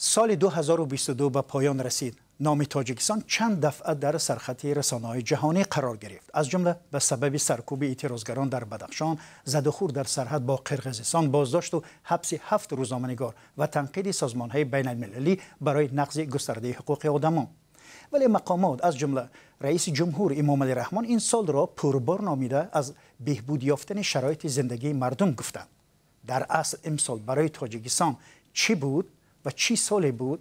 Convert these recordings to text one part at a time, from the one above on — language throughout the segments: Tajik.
Соли 2022 ба поён расид. Номи Тоҷикистон чанд дафъа дар сархати расонаҳои ҷаҳонӣ қарор гирифт, аз ҷумла ба сабаби саркӯби эътирозгарон дар Бадахшон, задухӯрд дар сарҳад бо Қирғизистон, боздошту ҳабси 7 рӯзноманигор ва танқиди созмонҳои байналмилалӣ барои нақзи густардаи ҳуқуқи одамон. Вале мақомот, аз ҷумла раиси ҷумҳур Эмомалӣ Раҳмон, ин солро пурбор номида, аз беҳбуд ёфтани шароити зиндагии мардум гуфтанд. Дар асл имсол барои Тоҷикистон чӣ буд ва чӣ соле буд?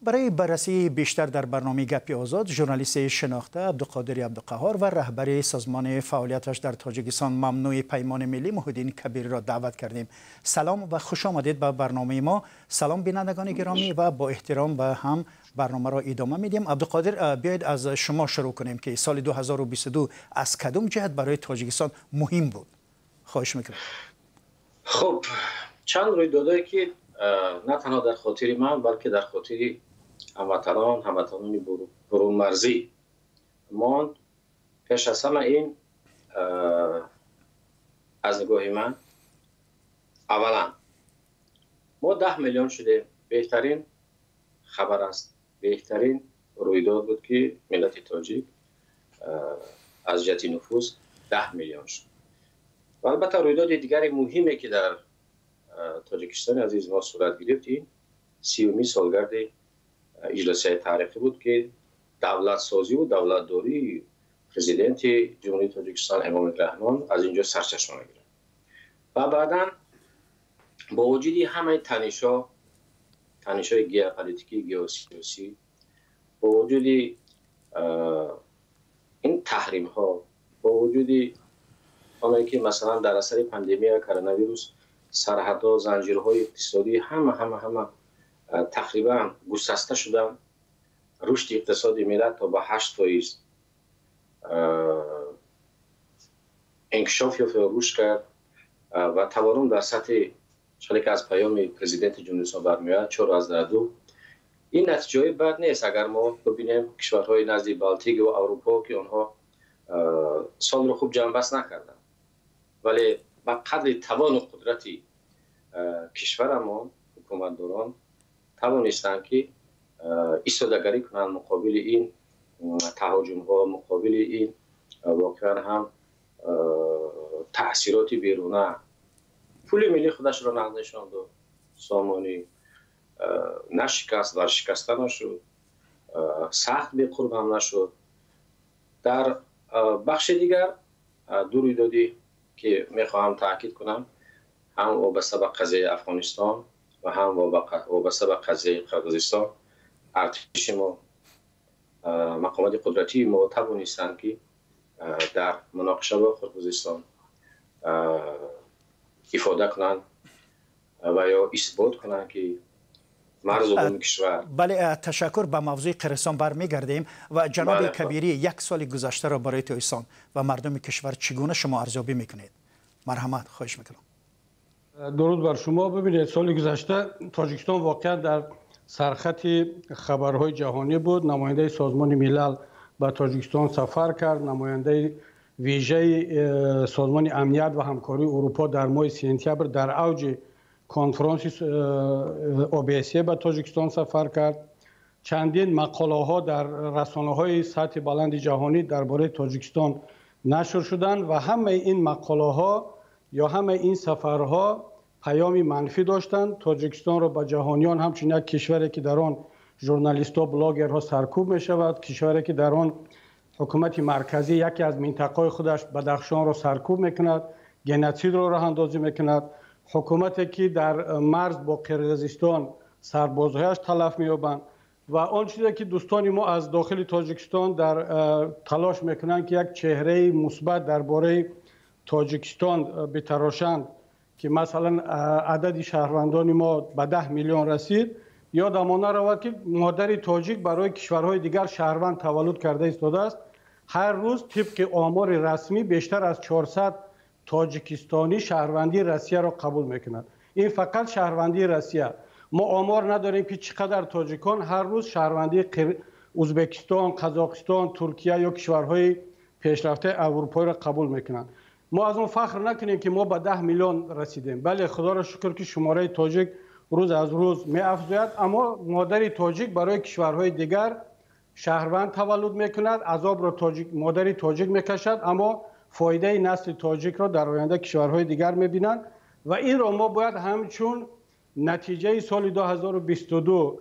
Барои баррасии бештар дар барномаи Гапи Озод журналисти шинохта Абдуқодири Абдуқаҳор ва раҳбари созмони фаъолияташ дар Тоҷикистон мамнӯи Паймони Миллӣ Муҳиддин Кабириро даъват кардем. Салом ва хуш омадед ба барномаи мо. Салом, бинандагони гиромӣ, ва бо эҳтиром ба ҳам барномаро идома медиҳем. Абдуқодир, биёед аз шумо шурӯъ кунем, ки соли 2022 аз кадом ҷиҳат барои Тоҷикистон муҳим буд? Хоҳиш мекунам. Хуб, чанд рӯйдодое ки на танҳо дар хотири ман, балки дар хотири ҳамватанони бурунмарзӣ монд. Пеш аз ҳама ин, аз нигоҳи ман, аввалан мо 10 миллион шудем. Беҳтарин хабар аст, беҳтарин рӯйдод буд, ки миллати тоҷик аз ҷиҳати нуфуз 10 миллион шуд. Ва албатта рӯйдоди дигари муҳиме, ки дар Тоҷикистони азизи мо сурат гирифт, ин 30-умин солгарди иҷлосияи таърихӣ буд, ки давлатсозиву давлатдории президенти Ҷумҳурии Тоҷикистон Эмомалӣ Раҳмон аз ин ҷо сарчашма мегирад. Ва баъдан бо вуҷуди ҳамаи танишҳо, танишҳои геополитикӣ, геосиёсӣ, бо вуҷуди ин таҳримҳо, бо вуҷуди оне ки масалан дар асари пандемия коронавирус сарҳадҳо, занҷирҳои иқтисодӣ ҳама тақрибан гусаста шуданд, рушди иқтисоди миллат то ба 8% инкишоф ёфт, рушд кард ва таваррум дар сатҳи чале ки аз паёми президенти Ҷумҳурии бармеояд, 4,2. Ин натиҷаҳои бад нест, агар мо бибинем кишварҳои назди Балтик ва Аврупо, ки онҳо солро хуб ҷамъбаст накарданд, вале ба қадри тавону қудрати кишварамон ҳукуматдорон тавонистанд, ки истодагарӣ кунанд муқобили ин таҳоҷумҳо, муқобили ин воқеан ҳам таъсироти беруна. Пули миллӣ худашро нақд нишон дод, сомонӣ нашикаст, варшикаста нашуд, сахт беқурб ҳам нашуд. Дар бахши дигар ду рӯйдодӣ ки мехоҳам таъкид кунам, ҳам вобаста ба қазияи Афғонистон ва ҳам вобаста ба қазияи Қирғизистон, артиши мо, мақомоти қудратии мо тавонистанд, ки дар муноқиша бо Қирғизистон ифода кунанд ва ё исбот кунанд, ки марзу буми кишвар. Бале, ташаккур. Ба мавзӯи Қирғизистон бармегардем. Ва ҷаноби Кабирӣ, як соли гузаштаро барои Тоҷикистон ва мардуми кишвар чӣ гуна шумо арзёбӣ мекунед? Марҳамат, хоҳиш мекунам. Дуруд бар шумо. Бибинед, соли гузашта Тоҷикистон воқеан дар сархати хабарҳои ҷаҳонӣ буд. Намояндаи Созмони Милал ба Тоҷикистон сафар кард, намояндаи вижаи Созмони Амният ва Ҳамкории Урупо дар моҳи сентябр дар авҷи конфронси ОБСЕ ба Тоҷикистон сафар кард. Чандин мақолаҳо дар расонаҳои сатҳи баланди ҷаҳонӣ дар бораи Тоҷикистон нашр шуданд ва ҳамаи ин мақолаҳо ё ҳамаи ин сафарҳо паёми манфӣ доштанд. Тоҷикистонро ба ҷаҳониён ҳамчун як кишваре, ки дар он журналистҳо, блогерҳо саркӯб мешавад, кишваре, ки дар он ҳукумати марказӣ яке аз минтақаҳои худаш Бадахшонро саркӯб мекунад, геноцидро роҳандозӣ мекунад, ҳукумате, ки дар марз бо Қирғизистон сарбозҳояш талаф меёбанд, ва он чизе ки дӯстони мо аз дохили Тоҷикистон дар талош мекунанд, ки як чеҳраи мусбат дар бораи Тоҷикистон битарошанд, ки масалан адади шаҳрвандони мо ба 10 миллион расид, ёдамон наравад, ки модари тоҷик барои кишварҳои дигар шаҳрванд таваллуд карда истодааст. Ҳар рӯз тибқи омори расмӣ бештар аз 400 тоҷикистонӣ шаҳрвандии Россияро қабул мекунад. Ин фақат шаҳрвандии Россия. Мо омор надорем, ки чӣ қадар тоҷикон ҳар рӯз шаҳрвандии Узбекистон, Қазоқистон, Туркия ё кишварҳои пешрафтаи аврупоиро қабул мекунанд. Мо аз он фахр накунем, ки мо ба 10 миллион расидем. Бале, худоро шукр, ки шумораи тоҷик рӯз аз рӯз меафзояд, аммо модари тоҷик барои кишварҳои дигар шаҳрванд таваллуд мекунад, азобро модари тоҷик мекашад, аммо фоидаи насли тоҷикро дар оянда кишварҳои дигар мебинанд ва инро мо бояд ҳамчун натиҷаи соли 2022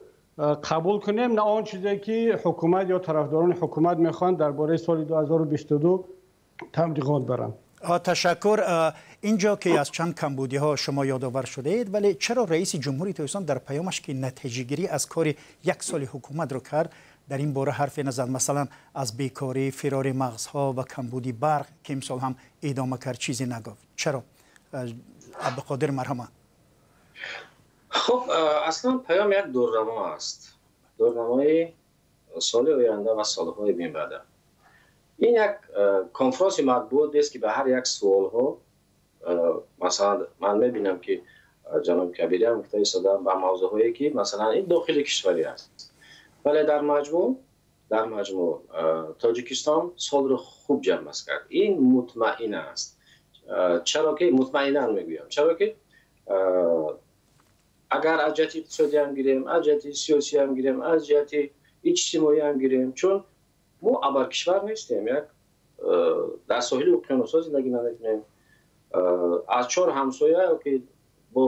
қабул кунем, на он чизе ки ҳукумат ё тарафдорони ҳукумат мехоҳанд дар бораи соли 2022 таблиғот баранд. Ташаккур. Инҷо ки аз чанд камбудиҳо шумо ёдовар шудаед, вале чаро раиси ҷумҳури Тоҷикистон дар паёмаш ки натиҷагирӣ аз кори як соли ҳукуматро кард, дар ин бора ҳарфе назад? Масалан, аз бекорӣ, фирори мағзҳо ва камбуди барқ ки имсол ҳам идома кард, чизе нагуфт. Чаро? Абдуқодир, марҳамат. Хуб, аслан паём як дурнамо аст, дурнамои соли оянда ва солҳои минбаъда. Ин як конфронси матбуот нест ки ба ҳар як суолҳо, масалан, ман мебинам ки ҷаноби Кабирӣ ҳам гуфта истодаанд ба мавзӯъҳое ки масалан ин дохили кишварӣ аст, вале дар маҷмӯъ Тоҷикистон солро хуб ҷамъбаст кард. Ин мутмаин аст. Чаро ки мутмаинан мегӯям? Чаро ки агар аз ҷиҳати иқтисодӣ ҳам гирем, аз ҷиҳати сиёсӣ ҳам гирем, аз ҷиҳати иҷтимоӣ ҳам гирем, чун мо абаркишвар нестем, як дар соҳили уқёнусҳо зиндагӣ намекунем, аз чор ҳамсоя ки бо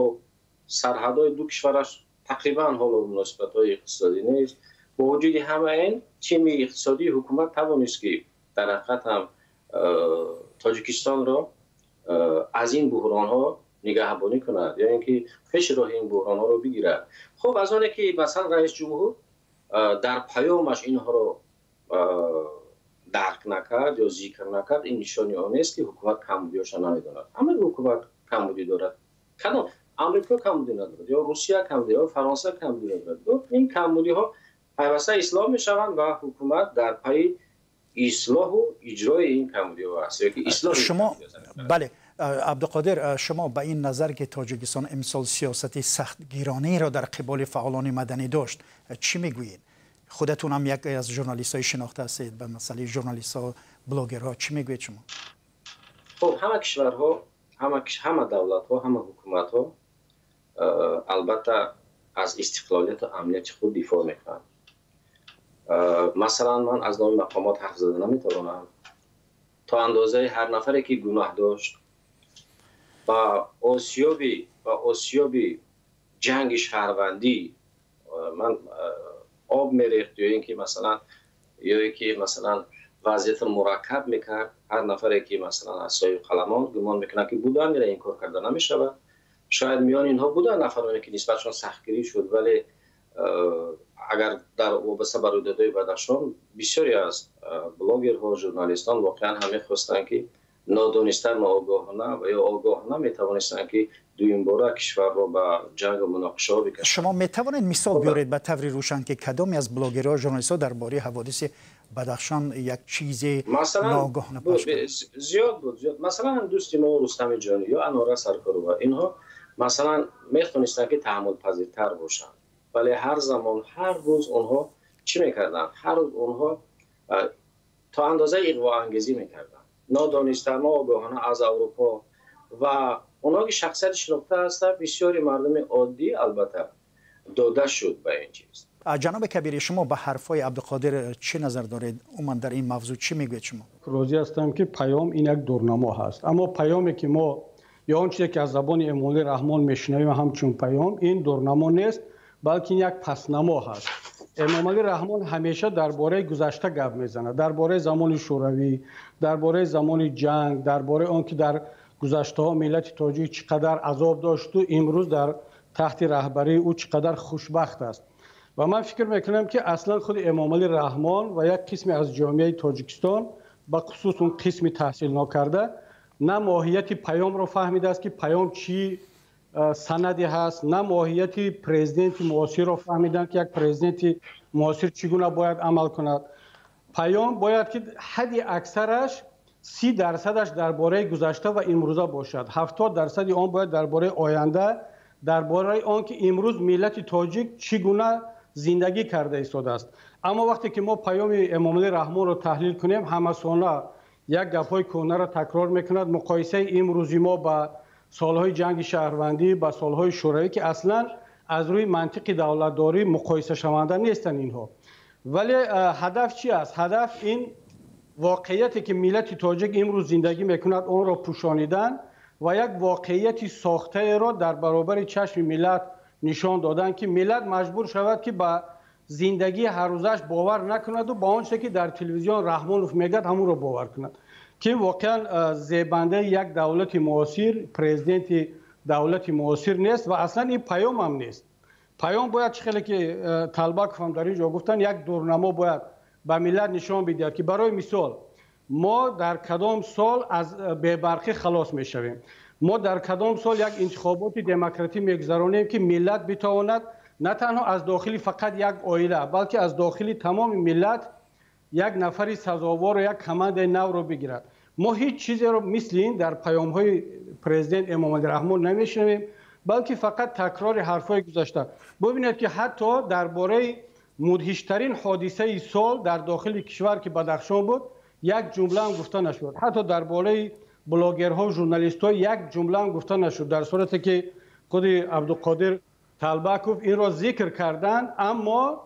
сарҳадҳои ду кишвараш тақрибан ҳоло муносибатҳои иқтисодӣ нест. Бо вуҷуди ҳама ин, тими иқтисодии ҳукумат тавонист ки дар ҳақиқат ҳам Тоҷикистонро аз ин буҳронҳо нигаҳбонӣ кунад, ё ин ки пеши роҳи ин буҳронҳоро бигирад. Хуб, аз оне ки масалан раис ҷумҳур дар паёмаш инҳоро дарк накард ё зикр накард, ин нишони он нест ки ҳукумат камбудиҳоша намедонад. Ҳамаи ҳукумат камбудӣ дорад. Кадом Амрико камбудӣ надорад, ё Русия камбудӣ, ё Фаронса камбудӣ надорад. Ин камбудиҳо пайваста ислоҳ мешаванд ва ҳукумат дар пайи ислоҳу иҷрои ин камбудиҳо аст, ё ки ислоҳи шумо. Бале, Абдуқодир, шумо ба ин назар ки Тоҷикистон имсол сиёсати сахтгиронаеро дар қиболи фаъолони маданӣ дошт, чӣ мегӯед? Худатон ҳам як аз журналистҳои шинохта ҳастед ба масъалаи журналистҳо, блогерҳо, чӣ мегӯед шумо? Хуб, ҳама кишварҳо, ҳама давлатҳо, ҳама ҳукуматҳо албатта аз истиқлолияту амнияти худ дифоъ мекунанд. Масалан, ман аз номи мақомот ҳарф зада наметавонам. То андозаи ҳар нафаре ки гуноҳ дошт ба осиёби ҷанги шаҳрвандӣ ман об мерехт, ё ин ки масалан вазъиятро мураккаб мекард, ҳар нафаре ки масалан аз соҳибқаламон гумон мекунад ки буданд, ин кор карда намешавад. Шояд миёни инҳо буданд нафароне ки нисбатшон сахтгирӣ шуд, вале агар дар вобаста ба рӯйдодҳои Бадахшон бисёре аз блогерҳо, журналистон воқеан ҳам мехостанд ки нодониста, ноогоҳона ва ё огоҳона метавонистанд ки дуюмбора кишварро ба ҷангу муноқишаҳо бикашанд. Шумо метавонед мисол биёред ба таври рӯшан ки кадоме аз блогерҳо, журналистҳо дар бораи ҳаводиси Бадахшон як чизе ноогоҳона пахш кард? Зиёд буд, зиёд. Масалан, дӯсти мо Рустами Ҷонӣ ё Анора Саркорова, инҳо масалан метавонистанд ки таҳаммулпазиртар бошанд, вале ҳар замон, ҳар рӯз онҳо чӣ мекарданд? Ҳар рӯз онҳо то андозаи иғвоангезӣ мекарданд, нодониста, ноогоҳона аз Аврупо, ва онҳо ки шахсияти шинохта ҳастанд, бисёри мардуми оддӣ албатта дода шуд ба ин чиз. Ҷаноби Кабирӣ, шумо ба ҳарфҳои Абдуқодир чӣ назар доред? Умуман дар ин мавзӯъ чӣ мегӯед шумо? Розӣ ҳастам ки паём ин як дурнамо ҳаст, аммо паёме ки мо ё он чизе ки аз забони Эмомалӣ Раҳмон мешунавем ҳамчун паём, ин дурнамо нест, балки ин як паснамо ҳаст. Эмомалӣ Раҳмон ҳамеша дар бораи гузашта гап мезанад, дар бораи замони Шӯравӣ, дар бораи замони ҷанг, дар бораи он ки дар гузаштаҳо миллати тоҷик чӣ қадар азоб дошту имрӯз дар таҳти раҳбарии ӯ чӣ қадар хушбахт аст. Ва ман фикр мекунам ки аслан худи Эмомалӣ Раҳмон ва як қисме аз ҷомеаи Тоҷикистон, ба хусус он қисми таҳсилнокарда, на моҳияти паёмро фаҳмидааст ки паём чӣ санаде ҳаст, на моҳияти президенти муосирро фаҳмиданд ки як президенти муосир чӣ гуна бояд амал кунад. Паём бояд ки ҳадди аксараш 30% дар бораи гузашта ва имрӯза бошад, 70% он бояд дар бораи оянда, дар бораи он ки имрӯз миллати тоҷик чӣ гуна зиндагӣ карда истодааст. Аммо вақте ки мо паёми Эмомалӣ Раҳмонро таҳлил кунем, ҳамасона як гапҳои кӯҳнаро такрор мекунад. Муқоисаи имрӯзи мо ба солҳои ҷанги шаҳрвандӣ, ба солҳои Шӯравӣ, ки аслан аз рӯи мантиқи давлатдорӣ муқоисашаванда нестанд инҳо. Вале ҳадаф чӣ аст? Ҳадаф ин воқеияте ки миллати тоҷик имрӯз зиндагӣ мекунад, онро пӯшонидан ва як воқеияти сохтаеро дар баробари чашми миллат нишон додан, ки миллат маҷбур шавад, ки ба зиндагии ҳаррӯзааш бовар накунад ва ба он чизе ки дар телевизион Раҳмонов мегӯяд, ҳамонро бовар кунад, ки воқеан зебандаи як давлати муосир, президенти давлати муосир нест ва аслан ин паём ҳам нест. Паём бояд, чӣ хеле ки Талбаков ҳам дар ин ҷо гуфтанд, як дурнамо бояд ба миллат нишон бидиҳад, ки барои мисол мо дар кадом сол аз бебарқӣ халос мешавем, мо дар кадом сол як интихоботи демократӣ мегузаронем, ки миллат битавонад на танҳо аз дохили фақат як оила, балки аз дохили тамоми миллат як нафари сазовору як командаи навро бигирад. Мо ҳеҷ чизеро мисли ин дар паёмҳои президент Эмомалӣ Раҳмон намешунавем, балки фақат такрори ҳарфҳои гузашта. Бубинед, ки ҳатто дар бораи мудҳиштарин ҳодисаи сол дар дохили кишвар, ки Бадахшон буд, як ҷумла ҳам гуфта нашуд. Ҳатто дар бораи блогерҳо, журналистҳо як ҷумла ҳам гуфта нашуд, дар сурате ки худи Абдуқодир Талбаков инро зикр карданд, аммо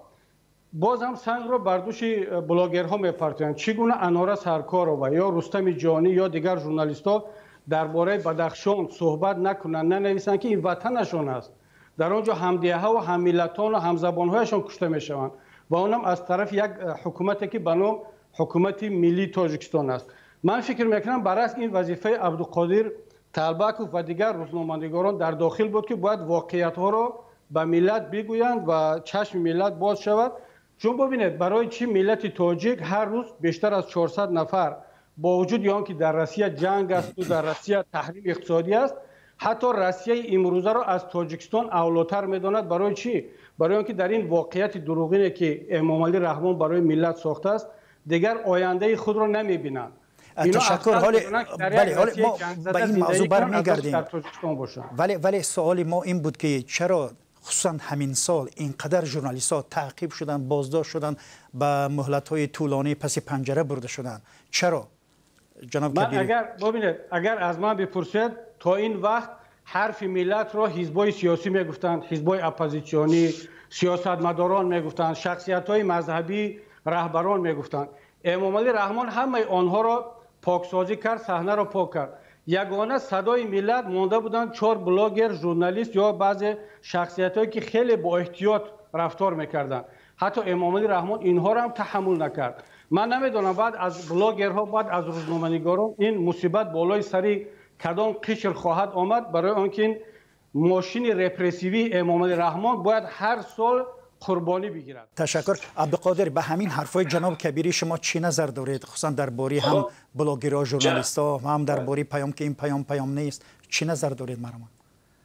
боз ҳам сангро бар дӯши блогерҳо мепартоянд. Чӣ гуна Анора Саркорова ё Рустами Ҷонӣ ё дигар журналистҳо дар бораи Бадахшон суҳбат накунанд, нанависанд, ки ин ватанашон аст, дар он ҷо ҳамдеҳа ва ҳаммиллатон ва ҳамзабонҳояшон кушта мешаванд ва онам аз тарафи як ҳукумате ки ба ном ҳукумати миллии Тоҷикистон аст. Ман фикр мекунам, баръакс, ин вазифаи Абдуқодир Талбаков ва дигар рӯзноманигорон дар дохил буд, ки бояд воқеиятҳоро ба миллат бигӯянд ва чашми миллат боз шавад. Чун бубинед, барои чӣ миллати тоҷик ҳар рӯз бештар аз 400 нафар, бо вуҷуди он ки дар Россия ҷанг асту дар Россия таҳрими иқтисодӣ аст, ҳатто Россияи имрӯзаро аз Тоҷикистон авлотар медонад. Барои чӣ? Барои он ки дар ин воқеияти дурӯғине, ки Эмомалӣ Раҳмон барои миллат сохтааст, дигар ояндаи худро намебинанд. Ташаккур. Ҳоле бале, ҳоле мо ба ин мавзӯъ бармегардем, вале суоли мо ин буд, ки чаро хусусан ҳамин сол ин қадар журналистҳо таъқиб шуданд, боздошт шуданд, ба муҳлатҳои тӯлонӣ паси панҷара бурда шуданд? Чаро, ҷаноб Кабирӣ? Агар бубинед, агар аз ман бипурсед, то ин вақт ҳарфи миллатро ҳизбҳои сиёсӣ мегуфтанд, ҳизбҳои оппозитсионӣ, сиёсатмадорон мегуфтанд, шахсиятҳои мазҳабӣ, раҳбарон мегуфтанд. Эмомалӣ Раҳмон ҳамаи онҳоро поксозӣ кард, саҳнаро пок кард. Ягона садои миллат монда буданд чор блогер, журналист ё баъзе шахсиятҳое, ки хеле бо эҳтиёт рафтор мекарданд. Ҳатто Эмомалӣ Раҳмон инҳоро ҳам таҳаммул накард. Ман намедонам, баъд аз блогерҳо, баъд аз рӯзноманигорон ин мусибат болои сари кадом қишр хоҳад омад, барои он ки ин мошини репрессивии Эмомалӣ Раҳмон бояд ҳар сол қурбонӣ бигирад. Ташаккур. Абдуқодир, ба ҳамин ҳарфҳои ҷаноб Кабирӣ шумо чӣ назар доред, хусусан дар бораи ҳам блогерҳо, журналистҳо, ҳам дар бораи паём, ки ин паём паём нест? Чӣ назар доред, марҳамат?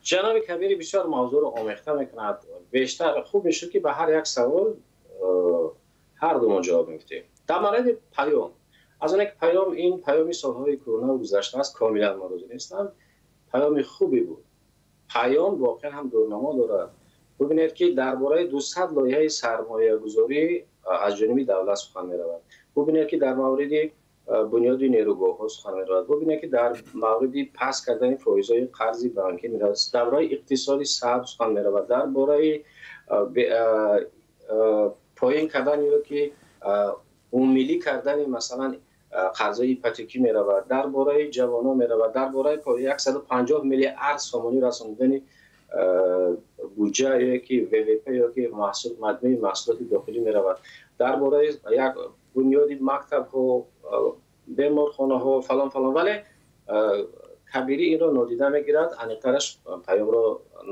Ҷаноби Кабирӣ бисёр мавзӯъро омехта мекунад. Бештар хуб мешуд, ки ба ҳар як савол ҳар ду мо ҷавоб мегуфтем. Дар мавриди паём, аз оне ки паём ин паёми солҳои кӯҳнаву гузашта аст, комилан мо розӣ нестам. Паёми хубе буд. Паём воқеан ҳам дурнамо дорад. Бубинед, ки дар бораи 200 лоиҳаи сармоягузорӣ аз ҷониби давлат сухан меравад. Бубинед, ки дар мавриди бунёди нерӯгоҳҳо сухан меравад. Бубинед, ки дар мавриди паст кардани фоизҳои қарзи бонкӣ меравад. Дар бораи иқтисоди сабз сухан меравад, дар бораи поин кардан ё ки умумилӣ кардани, масалан, қарзҳои ипотекӣ меравад, дар бораи ҷавонон меравад, дар бораи 150 миллиард сомонӣ расонидани буҷа ё ки ВВП ё ки маҷмӯи маҳсулоти дохилӣ меравад, дар бораи як бунёди мактабҳо, беморхонаҳо, фалон, фалон. Вале Кабирӣ инро нодида мегирад. Аниқтараш, паёмро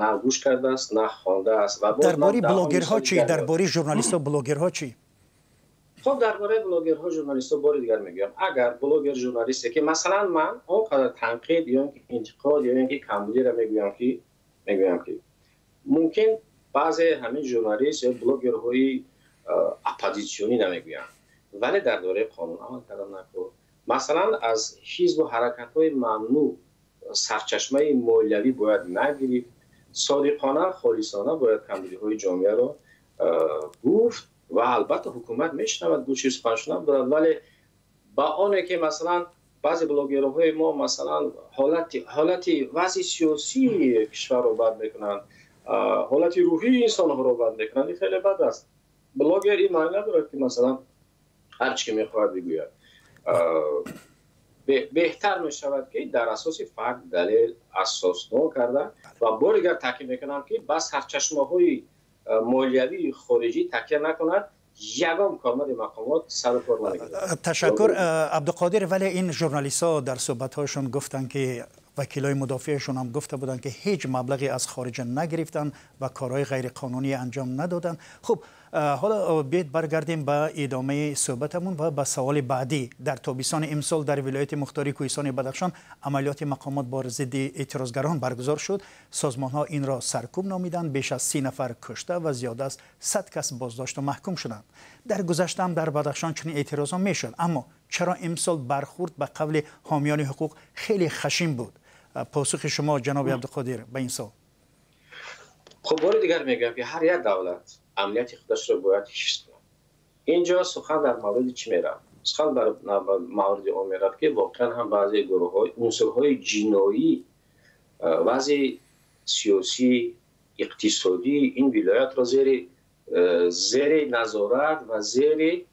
на гӯш кардааст, на хондааст. Ва дар бораи блогерҳо чӣ? Дар бораи журналистҳо, блогерҳо чӣ? Хуб, дар бораи блогерҳо, журналистҳо бори дигар мегӯям: агар блогер, журналисте ки, масалан, ман он қадар танқид ё ин ки интиқод ё ин ки камбудиро мегӯям, ки мумкин баъзе ҳамин журналист ё блогерҳои оппозитсионӣ намегӯянд, вале дар доираи қонун амал кардан накун. Масалан, аз ҳизбу ҳаракатҳои мамнӯъ сарчашмаи молиявӣ бояд нагирифт. Содиқона, холисона бояд камбудиҳои ҷомеаро гуфт ва албатта ҳукумат мешунавад, гӯши суханшунав дорад. Вале ба оне ки, масалан, баъзе блогерҳои мо, масалан, ҳолати вазъи сиёсии кишварро бад мекунанд. ҳолати рӯҳии инсонҳоро бад мекунанд, ин хеле бад аст. Блогер ин маъни надорад, ки масалан ҳар чӣ ки мехоҳад бигӯяд. Беҳтар мешавад, ки дар асоси факт, далел асоснок карда ва бори дигар таъкид мекунам, ки ба сарчашмаҳои молиявии хориҷӣ такя накунад, ягон корманди мақомот сару кор намегирад. Ташаккур, Абдуқодир. Вале ин журналистҳо дар суҳбатҳояшон гуфтанд, ки вакилои мудофиашон ҳам гуфта буданд, ки ҳеҷ маблағе аз хориҷа нагирифтанд ва корҳои ғайриқонунӣ анҷом надоданд. Хуб, ҳоло биёед баргардем ба идомаи суҳбатамон ва ба саволи баъдӣ. Дар тобистони имсол дар вилояти мухтори кӯҳистони Бадахшон амалиёти мақомот бар зидди эътирозгарон баргузор шуд. Созмонҳо инро саркӯб номиданд. Беш аз 30 нафар кушта ва зиёда аз 100 кас боздошту маҳкум шуданд. Дар гузашта ҳам дар Бадахшон чунин эътирозҳо мешуд, аммо чаро имсол бархурд ба қавли ҳомиёни ҳуқуқ хеле хашин буд? Посухи шумо, ҷаноби Абдуқодир, ба ин савол. Хуб, бори дигар мегӯям, ки ҳар як давлат амнияти худашро бояд ҳифз кунад. Инҷо сухан дар мавриди чӣ меравад? Сухан дар мавриди он меравад, ки воқеан ҳам баъзе гурӯҳҳои унсурҳои ҷиноӣ вазъи сиёсӣ, иқтисодии ин вилоятро зери назорат ва зери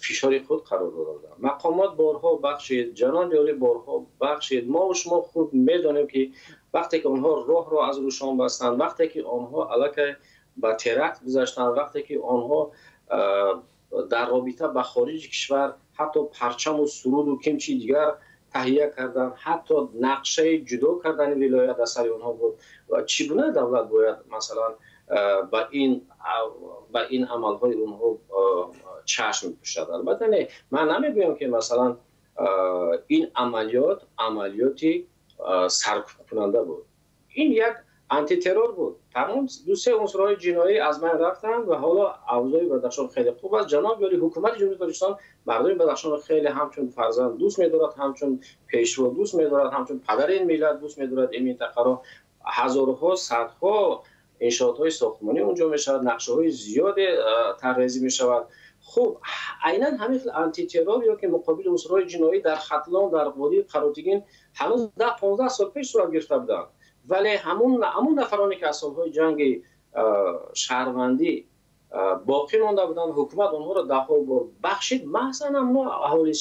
фишори худ қарор дода буданд. Мақомот борҳо бахшид, ҷаноби олӣ борҳо бахшид. Мо шумо хуб медонем, ки вақте ки онҳо роҳро аз рӯшон бастанд, вақте ки онҳо аллакай ба теракт гузаштанд, вақте ки онҳо дар робита ба хориҷи кишвар ҳатто парчаму суруду кимчи дигар таҳия карданд, ҳатто нақшаи ҷудо кардани вилоят аз сари онҳо буд, ва чӣ гуна давлат бояд масалан ба ин амалҳои онҳо чашм пӯшад? Албатта, не. Ман намегӯям, ки масалан ин амалиёт амалиёти саркӯбкунанда буд. Ин як антитеррор буд, тамом. Ду-се унсурҳои ҷиноӣ аз байн рафтанд ва ҳоло авзои Бадахшон хеле хуб аст. Ҷаноби олӣ, ҳукумати Ҷумҳурии Тоҷикистон мардуми Бадахшонро хеле ҳамчун фарзанд дӯст медорад, ҳамчун пешво дӯст медорад, ҳамчун падари ин миллат дӯст медорад ин минтақаро. Ҳазорҳо, садҳо иншоотҳои сохтмонӣ унҷо мешавад, нақшаҳои зиёде тарҳрезӣ мешавад. Хуб, айнан ҳамин хел антитеррор ё ки муқобили унсурҳои ҷиноӣ дар Хатлон, дар водии Қаротигин ҳанӯз 10-15 сол пеш сурат гирифта буданд, вале ҳамун нафароне, ки аз солҳои ҷанги шаҳрвандӣ боқӣ монда буданд, ҳукумат онҳоро даҳҳо бор бахшид. Маҳзан ҳамно аҳоли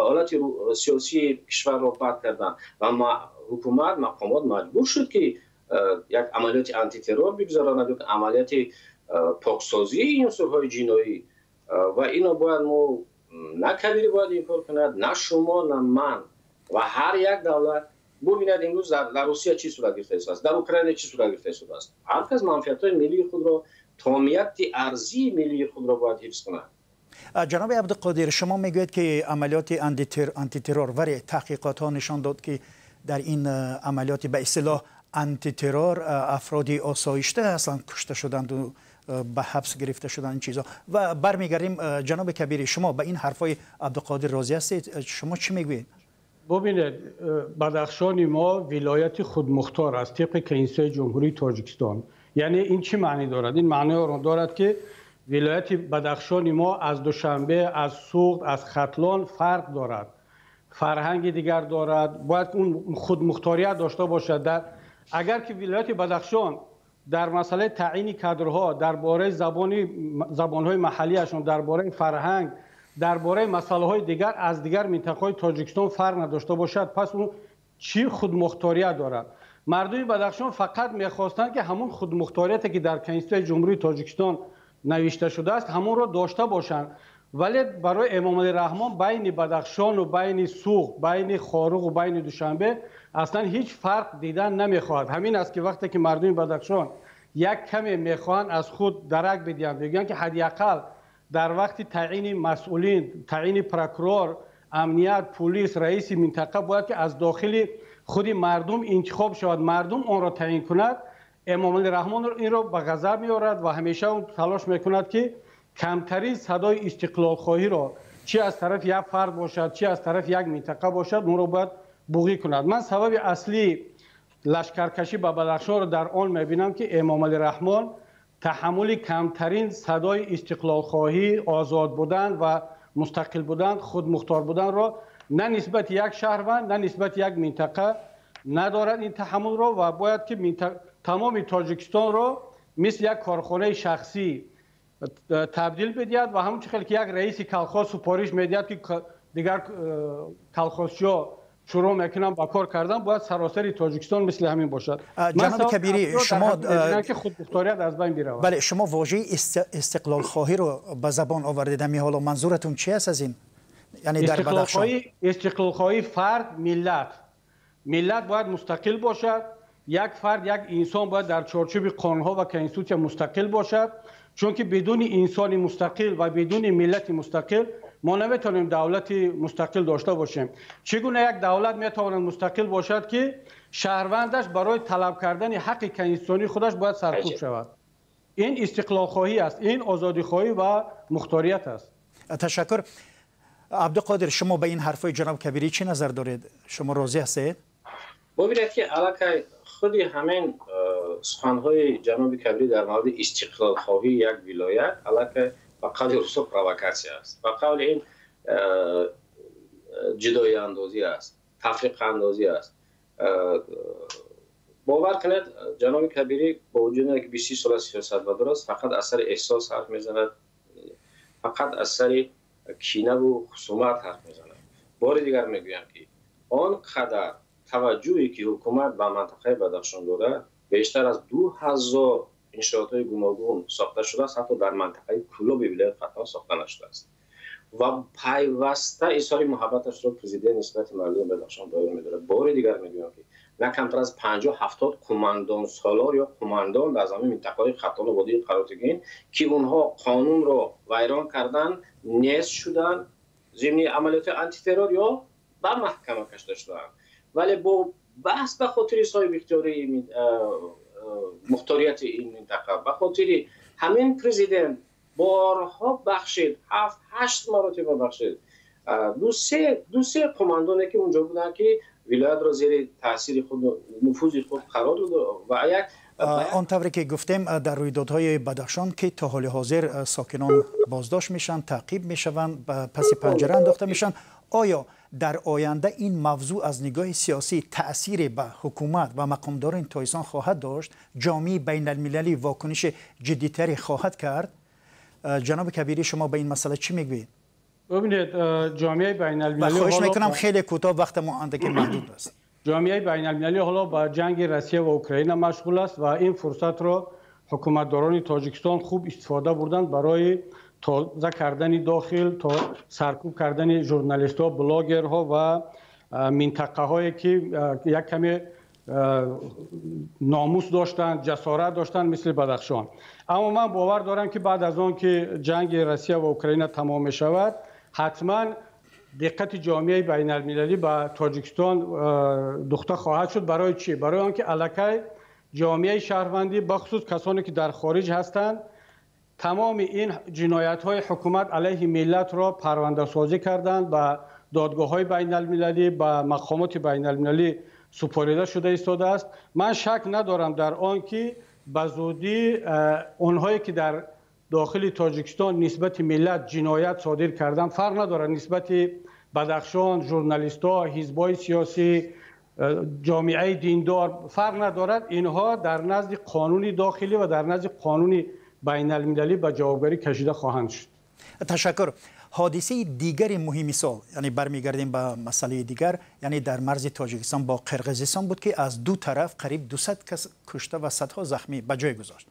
ҳолати сиёсии кишварро бад карданд ва ҳукумат, мақомот маҷбур шуд, ки як амалиёти антитеррор бигузаронад ё амалиёти поксозии унсурҳои ҷиноӣ. Ва ино бояд мо на Кабирӣ бояд инкор кунад, на шумо, на ман ва ҳар як давлат бубинад, имрӯз дар Русия чӣ сурат гирифта истодааст, дар Украина чӣ сурат гирифта истодааст. Ҳар кас манфиатҳои миллии худро, тамомияти арзии миллии худро бояд ҳифз кунад. Ҷаноби Абдуқодир, шумо мегӯед, ки амалиёти антитеррор, вале таҳқиқотҳо нишон дод, ки дар ин амалиёти ба истилоҳ антитеррор афроди осоишта аслан кушта шуданду ба ҳабс гирифта шуданд, ин чизҳо. Ва бармегардем, ҷаноби Кабирӣ, шумо ба ин ҳарфҳои Абдуқодир розӣ ҳастед? Шумо чӣ мегӯед? Бубинед, Бадахшони мо вилояти худмухтор аст тибқи Конститутсияи Ҷумҳурии Тоҷикистон. Яъне ин чӣ маънӣ дорад? Ин маъниро дорад, ки вилояти Бадахшони мо аз Душанбе, аз Суғд, аз Хатлон фарқ дорад, фарҳанги дигар дорад, бояд он худмухторият дошта бошад. Дар агар ки вилояти Бадахшон дар масъалаи таъйини кадрҳо, дар бораи забонҳои маҳаллиашон, дар бораи фарҳанг, дар бораи масъалаҳои дигар аз дигар минтақаҳои Тоҷикистон фарқ надошта бошад, пас ӯ чӣ худмухторият дорад? Мардуми Бадахшон фақат мехостанд, ки ҳамун худмухторияте, ки дар Конститутсияи Ҷумҳурии Тоҷикистон навишта шудааст, ҳамонро дошта бошанд. Вале барои Эмомалӣ Раҳмон байни Бадахшону байни Суғд, байни Хоруғу байни Душанбе аслан ҳеҷ фарқ дидан намехоҳад. Ҳамин аст, ки вақте ки мардуми Бадахшон як каме мехоҳанд аз худ дарак бидиҳанд, мегӯянд, ки ҳадди ақал дар вақти таъйини масъулин, таъйини прокурор, амният, пулис, раиси минтақа бояд ки аз дохили худи мардум интихоб шавад, мардум онро таъйин кунад, Эмомалӣ Раҳмон инро ба ғазаб меорад ва ҳамеша талош мекунад, ки камтарин садои истиқлолхоҳиро, чӣ аз тарафи як фард бошад, чӣ аз тарафи як минтақа бошад, онро бояд буғӣ кунад. Ман сабаби аслии лашкаркашӣ ба Бадахшонро дар он мебинам, ки Эмомалӣ Раҳмон таҳаммули камтарин садои истиқлолхоҳӣ, озод будан ва мустақил будан, худмухтор буданро на нисбати як шаҳрванд, на нисбати як минтақа надорад ин таҳаммулро ва бояд ки тамоми Тоҷикистонро мисли як корхонаи шахсӣ табдил бидиҳад ва ҳамон хел ки як раиси колхоз супориш медиҳад, ки дигар колхозчиҳо шурӯъ мекунанд ба кор кардан, бояд саросари Тоҷикистон мисли ҳамин бошад. Ҷаноби Кабирӣ, шумо ки худмухторият аз байн биравад. Бале, шумо вожаи истиқлолхоҳиро ба забон овардед. Ҳамин ҳоло манзуратон чи аст аз ин? Яъне дар Бадахшон истиқлолхоҳии фард, миллат бояд мустақил бошад. Як фард, як инсон бояд дар чорчӯби қонунҳо ва конститутсия мустақил бошад, чунки бидуни инсони мустақил ва бидуни миллати мустақил мо наметавонем давлати мустақил дошта бошем. Чӣ гуна як давлат метавонад мустақил бошад, ки шаҳрвандаш барои талаб кардани ҳаққи конститутсионии худаш бояд саркӯб шавад? Ин истиқлолхоҳӣ аст, ин озодихоҳӣ ва мухторият аст. Ташаккур. Абдуқодир, шумо ба ин ҳарфҳои ҷаноб Кабирӣ чӣ назар доред? Шумо розӣ ҳастед? Бубинед, ки аллакай худи ҳамин суханҳои ҷаноби Кабирӣ дар мавриди истиқлолхоҳии як вилоят аллакай ба қавли русо провокатсия аст, ба қавли ин ҷудоиандозӣ аст, тафриқаандозӣ аст. Бовар кунед, ҷаноби Кабирӣ бо вуҷуди ки 20 сола сиёсатмадор аст, фақат аз сари эҳсос ҳарф мезанад, фақат аз сари кинаву хусумат ҳарф мезанад. Бори дигар мегӯям, ки он қадар таваҷҷӯҳе ки ҳукумат ба мантақаи Бадахшон дорад, бештар аз 2000 иншоотҳои гуногун сохта шудааст, ҳатто дар мантақаи Кӯлоби вилояти Хатлон сохта нашудааст. Ва пайваста изҳори муҳаббаташро президент нисбати мардуми Бадахшон доир медорад. Бори дигар мегӯям, ки на камтар аз 50-70 қумандонсолор ё қумандон дар замини минтақаҳои Хатлону водии Қаротегин, ки онҳо қонунро вайрон кардан, нест шуданд зимни амалиёти антитеррор ё ба маҳкама кашида шуданд. Вале бо баҳс ба хотири соҳибихтиёрии мухторияти ин минтақа, ба хотири ҳамин президент борҳо бахшид, 7-8 маротиба бахшид. Ду се қумандоне ки унҷо буданд, ки вилоятро зери таъсири худ, нуфузи худ қарор дод ва як Он тавре ки гуфтем, дар рӯйдодҳои Бадахшон, ки то ҳоли ҳозир сокинон боздошт мешаванд, таъқиб мешаванд, ба паси панҷара андохта мешаванд, оё дар оянда ин мавзӯъ аз нигоҳи сиёсӣ таъсире ба ҳукумат ва мақомдорони Тоҷикистон хоҳад дошт? Ҷомеаи байналмилалӣ вокуниши ҷиддитаре хоҳад кард? Ҷаноби Кабирӣ, шумо ба ин масъала чӣ мегӯед? Бубинед, ҷомеаи байналмилалӣ Хоҳиш мекунам, хеле кӯтоҳ, вақти мо андаке маҳдуд аст. Ҷомеаи байналмилалӣ ҳоло ба ҷанги Россия ва Украина машғул аст ва ин фурсатро ҳукуматдорони Тоҷикистон хуб истифода бурданд барои тоза кардани дохил, то саркӯб кардани журналистҳо, блогерҳо ва минтақаҳое ки як каме номус доштанд, ҷасорат доштанд, мисли Бадахшон. Аммо ман бовар дорам, ки баъд аз он ки ҷанги Россия ва Украина тамом мешавад, ҳатман диққати ҷомеаи байналмилалӣ ба Тоҷикистон духта хоҳад шуд. Барои чӣ? Барои он ки аллакай ҷомеаи шаҳрвандӣ, бахусус касоне ки дар хориҷ ҳастанд, тамоми ин ҷиноятҳои ҳукумат алайҳи миллатро парвандасозӣ карданд, ба додгоҳҳои байналмилалӣ, ба мақомоти байналмилалӣ супорида шуда истодааст. Ман шак надорам дар он ки ба зудӣ онҳое ки дар дохили Тоҷикистон нисбати миллат ҷиноят содир карданд, фарқ надорад, нисбати Бадахшон, журналистҳо, ҳизбҳои сиёсӣ, ҷомеаи диндор, фарқ надорад, инҳо дар назди қонуни дохилӣ ва дар назди қонуни байналмилалӣ ба ҷавобгарӣ кашида хоҳанд шуд. Ташаккур. Ҳодисаи дигари муҳими сол, яъне бармегардем ба масъалаи дигар, яъне дар марзи Тоҷикистон бо Қирғизистон буд, ки аз ду тараф қариб 200 кас кушта ва садҳо захмӣ ба ҷой гузошт.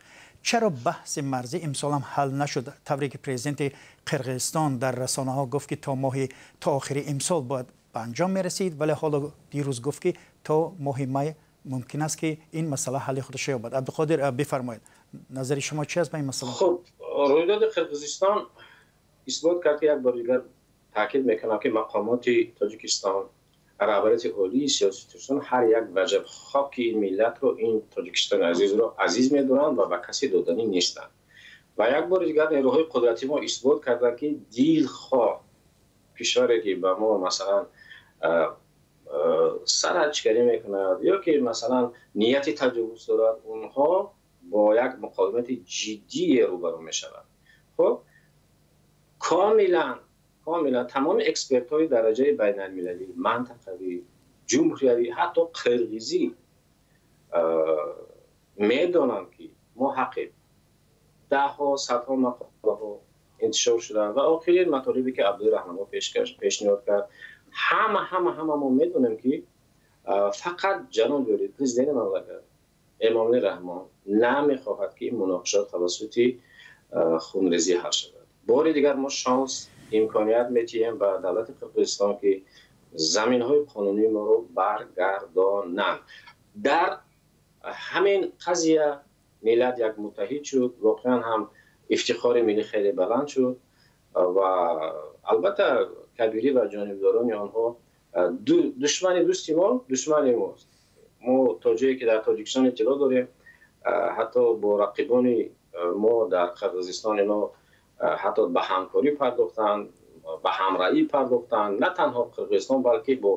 Чаро баҳси марзӣ имсолам ҳал нашуд, тавре ки президенти Қирғизистон дар расонаҳо гуфт, ки то моҳи то охири имсол бояд ба анҷом мерасид, вале ҳоло дирӯз гуфт, ки то моҳи май мумкин аст, ки ин масъала ҳалли худаш ёбад? Абдуқодир, бифармоед, назари шумо чи аст ба ин масъала? Хуб, рӯйдоди Қирғизистон исбот кард, ки як бори дигар таъкид мекунам, ки мақомоти Тоҷикистон, раҳбарияти олии сиёсии Тоҷикистон ҳар як ваҷаб хоки ин миллатро, ин Тоҷикистони азизро азиз медоранд ва ба касе доданӣ нестанд. Ва як бори дигар нерӯҳои қудрати мо исбот карданд, ки дилхоҳ кишваре ки ба мо, масалан, сарҳадшиканӣ мекунад ё ки, масалан, нияти таҷовуз дорад, онҳо бо як муқовимати ҷиддие рӯбарӯ мешаванд. Хуб, комилан тамоми экспертҳои дараҷаи байналмилалӣ, мантақавӣ, ҷумҳуриявӣ, ҳатто қирғизӣ медонанд, ки мо ҳақем. Даҳҳо, садҳо мақолаҳо интишор шуданд ва охирин матолибе ки Абдуллоҳ Раҳнамо пешниҳод кард, ҳама ҳама ҳама мо медонем, ки фақат ҷаноби олӣ президенти мамлакат Эмомалӣ Раҳмон намехоҳад, ки ин муноқишот тавассути хунрезӣ ҳал шавад. Бори дигар мо шанс, имконият метиҳем ба давлати Қирғизистон, ки заминҳои қонунии моро баргардонанд. Дар ҳамин қазия миллат як муттаҳид шуд, воқеан ҳам ифтихори миллӣ хеле баланд шуд ва албатта Кабирӣ ва ҷонибдорони онҳо душмани дӯсти мо душмани мост. Мо то ҷое ки дар Тоҷикистон иттилоъ дорем, ҳатто бо рақибони мо дар Қирғизистон ино ҳатто ба ҳамкорӣ пардохтанд, ба ҳамраҳӣ пардохтанд. На танҳо Қирғизистон, балки бо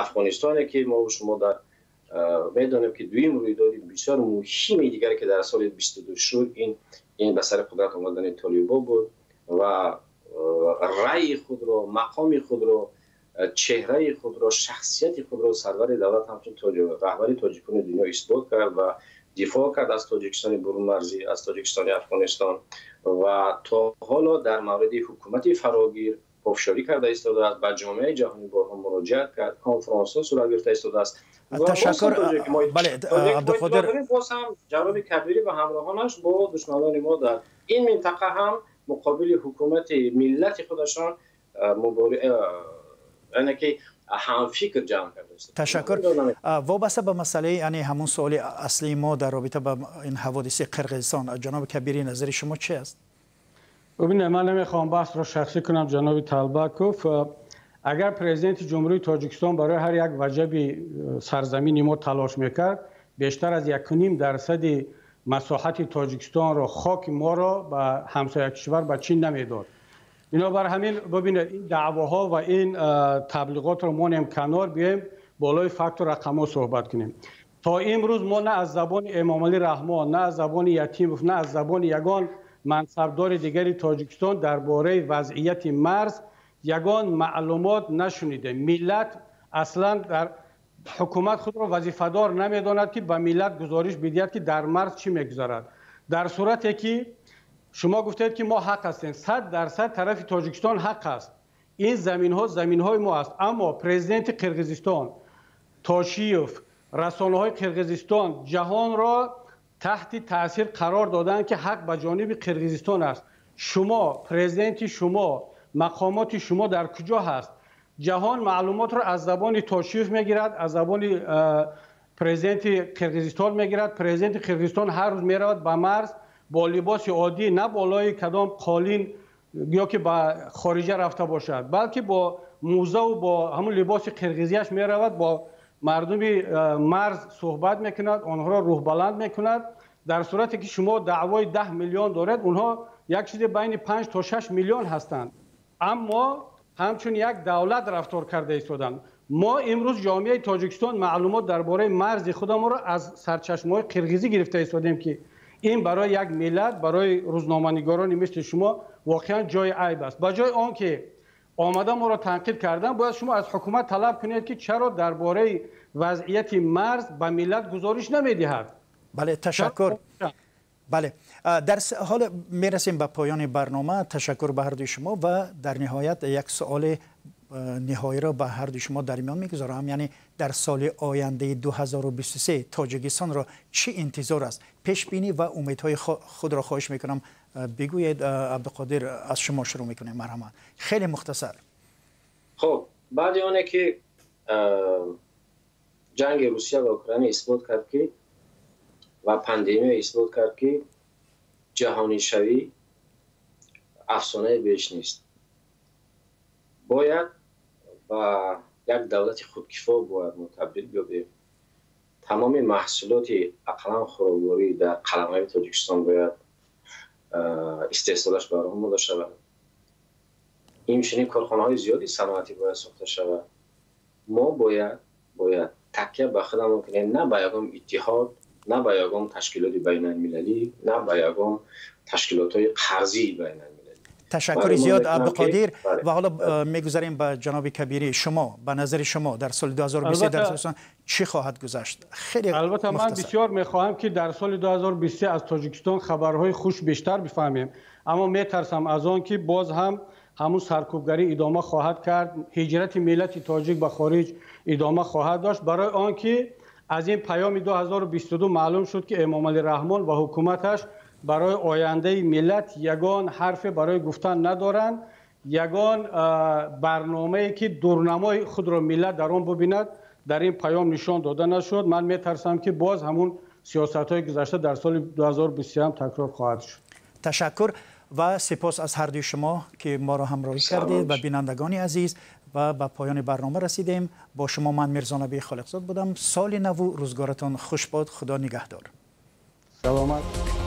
Афғонистоне, ки мо шумо дар медонем, ки дуюм рӯйдоди бисёр муҳими дигаре, ки дар соли 22 шуд, ин ба сари қудрат омадани толибо буд ва раъйи худро, мақоми худро, чеҳраи худро, шахсияти худро сарвари давлат ҳамчун раҳбари тоҷикони дунё исбот кард ва дифоъ кард аз Тоҷикистони бурунмарзӣ, аз Тоҷикистони Афғонистон ва то ҳоло дар мавриди ҳукумати фарогир пофишорӣ карда истодааст, ба ҷомеаи ҷаҳонӣ борҳо муроҷиат кард, конфронсҳо сурат гирифта истодааст. Ташаккур. Бале, Абдуқодир. Боз ҳам ҷаноби Кабирӣ ва ҳамроҳонаш бо душманони мо дар ин минтақа ҳам муқобили ҳукумати миллати худашон яъне ки ҳамфикр ҷамъ кардааст. Ташаккур. Вобаста ба масъалаи, яъне ҳамун суоли аслии мо дар робита ба ин ҳаводиси Қирғизистон, ҷаноби Кабирӣ, назари шумо чи аст? Бибинед, ман намехоҳам баҳсро шахсӣ кунам, ҷаноби Талбаков. Агар президенти Ҷумҳурии Тоҷикистон барои ҳар як ваҷаби сарзамини мо талош мекард, бештар аз 1,5% масоҳати Тоҷикистонро, хоки моро ба ҳамсоя кишвар, ба Чин намедод. Бинобар ҳамин, бибинед, ин даъвоҳо ва ин таблиғотро монем канор, биёем болои факту рақамҳо суҳбат кунем. То имрӯз мо на аз забони Эмомалӣ Раҳмон, на аз забони Ятимов, на аз забони ягон мансабдори дигари Тоҷикистон дар бораи вазъияти марз ягон маълумот нашунидем. Миллат аслан дар ҳукумат худро вазифадор намедонад, ки ба миллат гузориш бидиҳад, ки дар марз чӣ мегузарад. Дар сурате ки шумо гуфтед, ки мо ҳақ ҳастем, 100% тарафи Тоҷикистон ҳақ аст, ин заминҳо заминҳои мо аст, аммо президенти Қирғизистон Тошиев, расонаҳои Қирғизистон ҷаҳонро таҳти таъсир қарор доданд, ки ҳақ ба ҷониби Қирғизистон аст. Шумо, президенти шумо, мақомоти шумо дар куҷо ҳаст? Ҷаҳон маълумотро аз забони Тошиев мегирад, аз забони президенти Қирғизистон мегирад. Президенти Қирғизистон ҳар рӯз меравад ба марз бо либоси оддӣ, на болои кадом қолин ё ки ба хориҷа рафта бошад, балки бо мӯзаву бо ҳамун либоси қирғизияш меравад, бо мардуми марз суҳбат мекунад, онҳоро рӯҳбаланд мекунад. Дар сурате ки шумо даъвои 10 миллион доред, онҳо як чизе байни 5 то 6 миллион ҳастанд, аммо ҳамчун як давлат рафтор карда истоданд. Мо имрӯз, ҷомеаи Тоҷикистон, маълумот дар бораи марзи худамонро аз сарчашмаҳои қирғизӣ гирифта истодем, ки ин барои як миллат, барои рӯзноманигорони мисли шумо воқеан ҷои айб аст. Ба ҷои он ки омада моро танқид кардан, бояд шумо аз ҳукумат талаб кунед, ки чаро дар бораи вазъияти марз ба миллат гузориш намедиҳад. Бале, ташаккур. Бале, дар ҳол мерасем ба поёни барнома. Ташаккур ба ҳардуи шумо ва дар ниҳоят як суоли ниҳоиро ба ҳардуи шумо дар миён мегузорам, яъне дар соли ояндаи 2023 Тоҷикистонро чӣ интизор аст? Пешбинӣ ва умедҳои худро хоҳиш мекунам бигӯед. Абдуқодир, аз шумо шурӯъ мекунем, марҳамат, хеле мухтасар. Хуб, баъди оне ки ҷанги Русия ва Украина исбот кард ки ва пандемия исбот кард, ки ҷаҳонишавӣ афсонаи беш нест, бояд ба як давлати худкифо бояд мо табдил биёбем. Тамоми маҳсулоти ақаллан хӯрокворӣ дар қаламрави Тоҷикистон бояд истеҳсолаш ба роҳ монда шавад. Инчунин корхонаҳои зиёди саноатӣ бояд сохта шавад. Мо бояд такя ба худамон кунем, на ба ягон иттиҳод, на ба ягон ташкилоти байналмилалӣ, на ба ягон ташкилотҳои қарзии байналмилалӣ. تشکر زیاد عبدالقادر. و حالا میگذریم به جناب کبیری. شما به نظر شما در سال 2023 در تاجیکستان چی خواهد گذشت؟ خیلی البته من بسیار میخواهم که در سال 2023 از تاجیکستان خبرهای خوش بیشتر بفهمیم، اما میترسم از آن که باز هم همون سرکوبگری ادامه خواهد کرد، هجرت ملت تاجیک به خارج ادامه خواهد داشت، برای آنکه از این پیام 2022 معلوم شد که امام علی رحمان و حکومتش برای آینده ملت یگان حرف برای گفتن ندارند، یگان برنامه‌ای که دورنمای خود را ملت در آن ببیند در این پیام نشان داده نشد. من میترسم که باز همون سیاست‌های گذشته در سال 2023 هم تکرار خواهد شد. تشکر و سپاس از هر دوی شما که ما را همراهی کردید و بینندگان عزیز، و به پایان برنامه رسیدیم. با شما من میرزا نبی خالقزاد بودم. سال نو روزگارتان خوش باد. خدا نگهدار. سلامت.